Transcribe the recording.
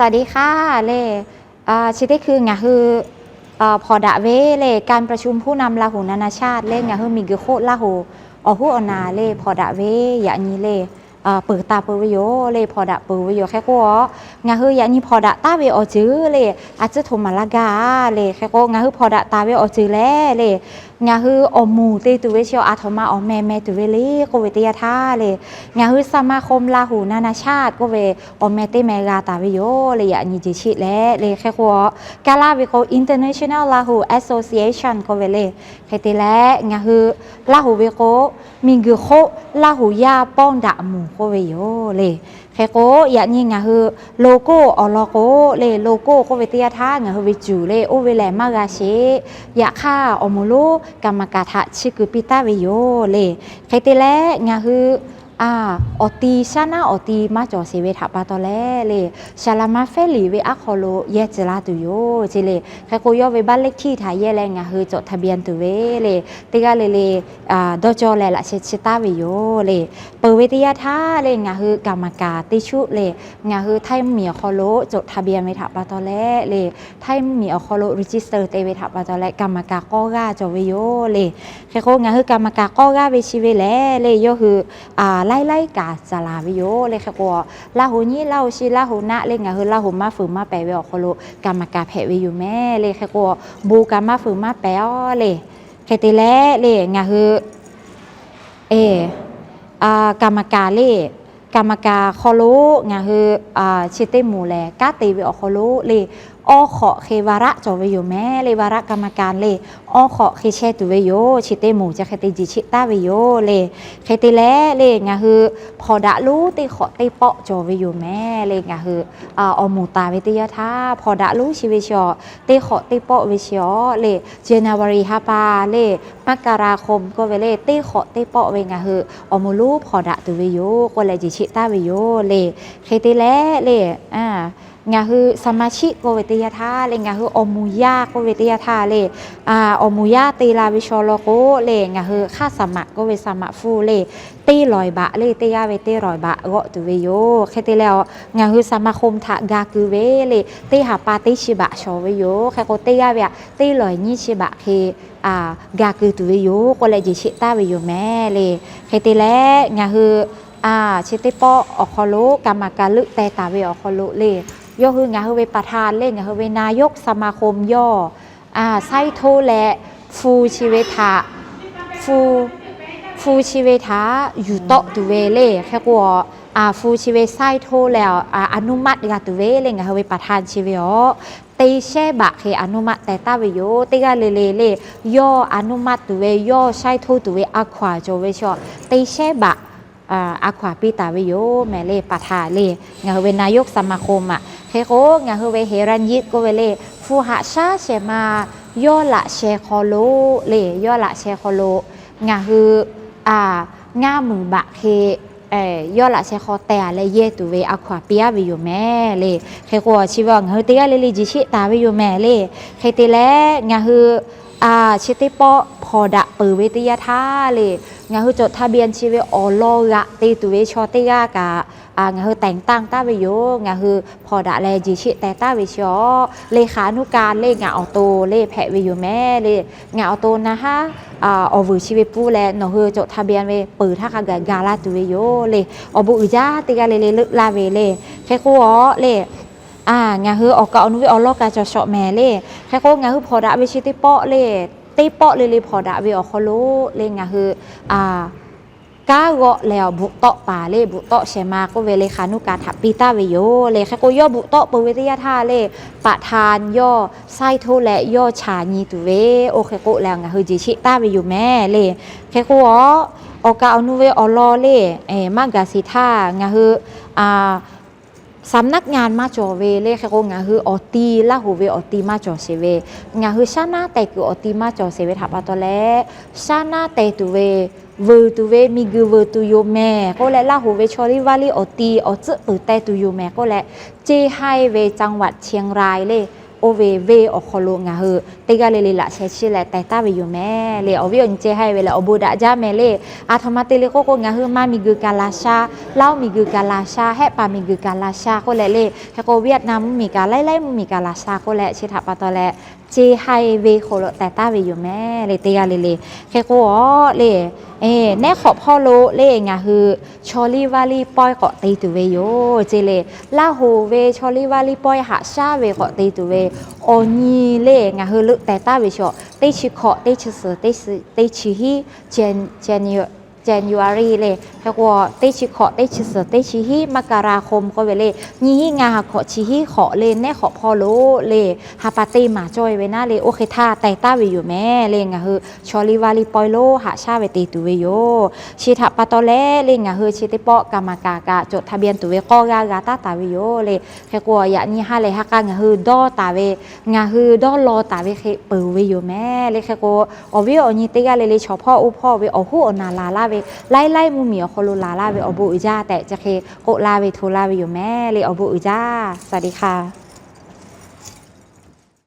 สวัสดีค่ะ le. Chi teˇ hkui ngaˬ hui hpawnˬ daꞈ ve le การประชุมผู้นำลาหูนานาชาติ le ngaˬ hui miˬguiˬ hk'oˆ Laˇ huˍ awˬ hoˉ awˬ naˍ le hpawnˬ daꞈ ve yaꞈ nyi le peuˬ taˍ peuˬ ve yoˬ le hpawnˬ daꞈ peuˬ ve yoˬ. Hk'e k'o, ngaˬ hui yaꞈ nyi hpawnˬ daꞈ taˍ ve awˬ ceuˬ le a tcuhˉ htoꞈ maˍ laˇ gaˇ le. Hk'e k'o, ngaˬ hui hpawnˬ daꞈ taˍ ve awˬ ceuˬ lehˬ le, ngaˬ hui awˬ moˍ te tuˬ ve chi a htoꞈ ma awˬ meh meh tuˬ ve le k'oˆ ve teˇ yanˇ htaˇ le, ngaˬ hui สมาคมลาหูนานาชาติ k'oˆ ve awˬ meh teˇ meh g'a taˍ ve yoˬ le. Yaꞈ nyi jeˬ sheˆ leh le hk'e k'o, kaˇ laˇ ve k'o International Lahu Association k'oˆ ve le. Hk'e te leh ngaˬ hui Laˇ huˍ ve k'o, miˬguiˬ hk'oˆ Laˇ huˍ yaˇ pawˇ daꞈ moˍ k'oˆ ve yoˬ le. Hk'e k'o, yaꞈ nyi ngaˬ hui โลโก้ awˬ lawn k'o le, โลโก้ k'oˆ ve teˇ yanˇ htaˇ ngaˬ hui ve cuˬ le oˇ ve lehˬ maˇ g'a sheˍ. Yaꞈ hk'aˇ, awˬ moˍ lonˉ กรรมการ htaꞈ chiˇ keu piˇ taˍ ve yoˬ le. Hk'e te leh ngaˬ hui awˬ ti shaˉ naˉ awˬ ti maˇ cawˬ sheˍ ve htaꞈ pa taw leh le, saˍ laˍ ma fehˉ liꞈ ve aˉ hk'aw lo yehˇ tcuh laˇ tuˬ yoˬ ce le. Hk'e k'o, yawˇ ve บ้านเลขที่ htaꞈ yehˇ leh ngaˬ hui cawꞈ ทะเบียน tuˬ ve le, teˇ g'aˇ le le dawˇ cawˇ leh laꞈ sheh chi taˍ ve yoˬ le. Peuˬ ve teˇ yanˇ htaˇ le ngaˬ hui กรรมการ teˇ shuˆ le, ngaˬ hui htaiˇ mvuhˇmiˬ awˬ hk'aw lo cawꞈ ทะเบียน ve htaꞈ pa taw leh le, htaiˇ mvuhˇmiˬ awˬ hk'aw lo register te ve htaꞈ pa taw leh กรรมการ k'awˇ g'aˇ cawˬ ve yoˬ le. Hk'e k'o, ngaˬ hui กรรมการ k'awˇ g'aˇ ve chi ve lehˬ le, yawˇ hui laiˉ laiˉ kaꞈ caˍ laˬ ve yoˬ le. Hk'e k'o, Laˇ huˍ nyiˇ, Laˇ huˍ shi, Laˇ huˍ naˆ le ngaˬ hui Laˇ huˍ maˇ fuiˍ maˇ pehˍ ve awˬ hk'aw lo กรรมการ hpehꞈ ve yoˬ mehˍ le. Hk'e k'o, bon kaꞈ maˇ fuiˍ maˇ pehˍ aw le. Hk'e te leh le ngaˬ hui กรรมการ le, กรรมการ hk'aw lo ngaˬ hui chi teˇ moˍ lehˬ kanˉ te ve awˬ hk'aw lo le, awˇ hk'awꞈ hk'e วาระ cawˬ ve yoˬ mehˍ le. วาระกรรมการ le, awˇ hk'awꞈ hk'e chehˇ tuˬ ve yoˬ. Chi teˇ moˍ chi hk'e te jeˬ sheˆ taˍ ve yoˬ le. Hk'e te leh le ngaˬ hui hpawnˬ daꞈ lonˉ teˇ hk'awꞈ teˇ pawˆ cawˬ ve yoˬ mehˍ le. Ngaˬ hui awˬ moˍ taˍ ve teˇ yanˇ htaˇ hpawnˬ daꞈ lonˉ chi ve chi awˬ teˇ hk'awꞈ teˇ pawˆ ve chi awˬ le, January ha pa le, มกราคม k'oˆ ve le, teˇ hk'awꞈ teˇ pawˆ ve ngaˬ hui awˬ moˍ lonˉ hpawnˬ daꞈ tuˬ ve yoˬ k'oˆ leh jeˬ sheˆ taˍ ve yoˬ le. Hk'e te leh le ngaˬ hui สมาชิก k'oˆ ve teˇ yanˇ htaˇ le, ngaˬ hui awˬ moˍ yaˇ k'oˆ ve teˇ yanˇ htaˇ le, awˬ moˍ yaˇ te la ve shaw law k'o le, ngaˬ hui ค่าสมัคร k'oˆ ve สมัคร full le, teˇ lawˬ baꞈ le, teˇ g'aˇ ve teˇ lawˬ baꞈ g'awˆ tuˬ ve yoˬ. Hk'e te leh ngaˬ hui สมาคม htaꞈ ga keu ve le, teˇ ha pa teˇ chi baꞈ shawˍ ve yoˬ. Hk'e k'o, teˇ g'aˇ ve aꞈ teˇ lawˬ nyiˇ chi baꞈ hk'e ga keu tuˬ ve yoˬ k'oˆ leh jeˬ sheˆ taˍ ve yoˬ mehˍ le. Hk'e te leh ngaˬ hui chi teˇ pawˆ awˬ hk'aw lo กรรมการ leuˆ teh taˍ ve awˬ hk'aw lo le, yawˇ hui ngaˬ hui ve ประธาน le, ngaˬ hui ve นายกสมาคม yawˇ ไซโท leh hpu chi ve htaꞈ, hpu chi ve htaꞈ yuˬ tawˆ tuˬ ve le. Hk'e k'o, hpu chi ve ไซโท leh อนุมัติ g'a tuˬ ve le, ngaˬ hui ve ประธาน chi ve awˬ teˇ shehˉ baꞈ hk'e อนุมัติ teh taˍ ve yoˬ. Teˇ g'aˇ le le le, yawˇ อนุมัติ tuˬ ve, yawˇ ไซโท tuˬ ve a hkaw-anˬ cawˬ ve chi teˇ shehˉ baꞈ a hkaw-anˬ piˇ taˍ ve yoˬ mehˍ le. ประธาน le, ngaˬ hui ve นายกสมาคม aꞈ. Hk'e k'o, ngaˬ hui ve เฮรัญยิก k'oˆ ve le, hpu haꞈ shaˉ shehˍ ma yawˇ laꞈ sheh hk'aw lo le, yawˇ laꞈ sheh hk'aw lo ngaˬ hui ngaˇ muiˬ baꞈ hk'e yawˇ laꞈ sheh hk'aw teh-a leh yehˇ tuˬ ve a hkaw-anˬ piˇ-a ve yoˬ mehˍ le. Hk'e k'o, chi ve ngaˬ hui teˇ g'aˇ le le jeˬ sheˆ taˍ ve yoˬ mehˍ le. Hk'e te leh ngaˬ hui chi teˇ pawˆ hpawnˬ daꞈ peuˬ ve teˇ yanˇ htaˇ le, ngaˬ hui cawꞈ ทะเบียน chi ve awˬ lawn g'aꞈ te tuˬ ve chaw teˇ g'aˇ kaꞈ ngaˬ hui แต่งตั้ง taˍ ve yoˬ. Ngaˬ hui hpawnˬ daꞈ leh jeˬ sheˆ teh taˍ ve chi awˬ เลขานุการ le ngaˬ awˬ to le hpehꞈ ve yoˬ mehˍ le. Ngaˬ awˬ to na haˉ awˬ vuiˬ chi ve pfuhˇ leh nawˬ hui cawꞈ ทะเบียน ve peuˬ htaˇ hk'a gaˬ ga laˇ tuˬ ve yoˬ le. Awˬ bon uiˍ jaˇ teˇ g'aˇ le le leuˆ laˇ ve le. Hk'e k'o le, ngaˬ hui awˬ kaˍ awˬ nu ve awˬ lawn kaꞈ cawˬ shawꞈ mehˍ le. Hk'e k'o, ngaˬ hui hpawnˬ daꞈ ve chi teˇ pawˆ le, teˇ pawˆ le le hpawnˬ daꞈ ve awˬ hk'aw lo le ngaˬ hui kanˉ g'awˆ leh awˬ bvuhꞈ tawˆ paˍ le, bvuhꞈ tawˆ shehˍ ma k'oˆ ve เลขานุการ htaꞈ piˇ taˍ ve yoˬ le. Hk'e k'o, yawˇ bvuhꞈ tawˆ peuˬ ve teˇ yanˇ htaˇ le, ประธาน yawˇ ไซโท leh yawˇ chaˍ nyi tuˬ ve, oˇ hk'e k'oˆ leh ngaˬ hui jeˬ sheˆ taˍ ve yoˬ mehˍ le. Hk'e k'o, awˬ kaˍ awˬ nu ve awˬ lawn le maˇ gaˬ sheˍ htaˇ ngaˬ hui สำนักงาน maˇ cawˬ ve le. Hk'e k'o, ngaˬ hui awˬ ti Laˇ huˍ ve awˬ ti maˇ cawˬ sheˍ ve, ngaˬ hui shaˉ naˉ teh kuiˬ awˬ ti maˇ cawˬ sheˍ ve htaꞈ pa taw leh, shaˉ naˉ teh tuˬ ve, vuiˬ tuˬ ve, miˬguiˬ vuiˬ tuˬ yoˬ mehˍ k'oˆ leh, Laˇ huˍ ve chaw liˇ vaˇ liˇ awˬ ti awˬ tcuhˆ peuˬ teh tuˬ yoˬ mehˍ k'oˆ leh, ceˇ haiˇ ve จังหวัดเชียงราย le oˇ ve venˇ awˬ hk'aw lo ngaˬ hui teˇ g'aˇ le le laꞈ sheh chiˇ leh teh taˍ ve yoˬ mehˍ le. Awˬ viˉ awˬ nyi ceh haˇ ve lehˬ awˬ bon daꞈ jaˇ mehˍ le. Aˬ htoꞈ ma te le k'oˆ k'o, ngaˬ hui maˇ miˬguiˬ kaˍ laˬ sha, Laoˉ miˬguiˬ kaˍ laˬ sha, Hehˆ paˍ miˬguiˬ kaˍ laˬ sha k'oˆ leh le, hk'e k'o Vietnam mvuhˇmiˬ kaꞈ, laiˉ laiˉ mvuhˇmiˬ kaˍ laˬ sha k'oˆ leh, chi htaꞈ pa taw leh, ceh haˇ ve hk'aw lo teh taˍ ve yoˬ mehˍ le, teˇ g'aˇ le le. Hk'e k'o le, nehˉ hk'awꞈ hpawˇ lo le ngaˬ hui chaw liˇ vaˇ liˇ pawehˇ k'awꞈ te tuˬ ve yoˬ ce le. Laˇ hoˍ ve chaw liˇ vaˇ liˇ pawehˇ haꞈ shaˉ ve k'awꞈ te tuˬ ve awˬ nyi le ngaˬ hui leuˆ teh taˍ ve chaw, teˇ chi hkawꞈ, teˇ chi suhˍ, teˇ chi hiˉ, January le. Hk'e k'o teˇ chi hkawꞈ, teˇ chi suhˍ, teˇ chi hiˉ, มกราคม k'oˆ ve le, nyiˇ hiˉ ngaˇ ha hkawꞈ chi hiˉ hk'awꞈ le nehˉ hk'awꞈ hpawˇ lo le, ha pa teˇ maˍ cawˇ ve naˉ le, oˇ hk'e htaˇ teh taˍ ve yoˬ mehˍ le. Ngaˬ hui chaw liˇ vaˇ liˇ pawehˇ lo haꞈ shaˉ ve te tuˬ ve yoˬ. Chi htaꞈ pa taw leh le ngaˬ hui chi teˇ pawˆ กรรมการ kaꞈ จดทะเบียน tuˬ ve k'awˇ g'aˇ g'a taˉ taˍ ve yoˬ le. Hk'e k'o yaꞈ nyi ha lehˬ ha k'a ngaˬ hui dawˇ taˍ ve, ngaˬ hui dawˇ law taˍ ve hk'e peuˬ ve yoˬ mehˍ le. Hk'e k'o awˬ viˉ awˬ nyi teˇ g'aˇ le le chaw hpawˇ oˇ hpawˇ ve awˬ hoˉ awˬ naˬ laˬ laˇ ve, laiˉ laiˉ mvuhˇmiˬ awˬ hk'aw lo laˬ laˇ ve awˬ bon uiˍ jaˇ tehꞈ chi hk'e k'oˆ laˇ ve hto laˇ ve yoˬ mehˍ le. Awˬ bon uiˍ jaˇ. สวัสดีค่ะ.